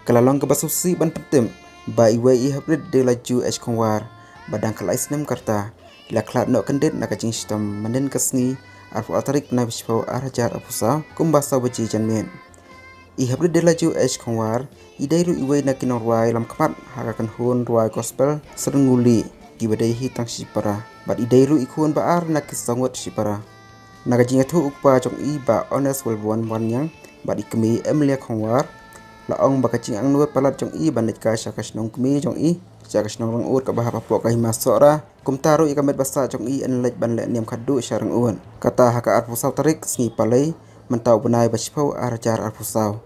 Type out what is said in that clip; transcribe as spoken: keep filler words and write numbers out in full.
Ka la long kaba sngewsih ban pyntip ba iwei i haprit de la ju ej khongwar ba dang khlai snem karta i la khlad noh kyndit na ka jingshitom mynnin ka sngi arphew tarik na bishphew ar hajar arphew saw kumba saw baje janmiet. I haprit de la ju ej khongwar i dei ruh iwei na ki nongrwai lamkhmat ha ka kynhun rwai gospel Srenguli kiba dei hi tang shipara bad i dei ruh i khun ba ar na ki saw ngut shipara. Na ka jingïathuh u kpa jong i ba Honest Welborn Wanniang bad i kmie Emilia Khongwar la ong ba ka jingangnud palat jong i ban leit kai sha ka shnong kmie jong i sha ka shnong Rangud kaba hap hapoh ka hima Sohra. Kumta ruh ïa ka met ba sah jong i yn leit ban leh niam khadduh sha Rangud. Kata ha ka arphew saw tarik sngi Palei mynta u bnai ba shiphew ar hajar arphew saw.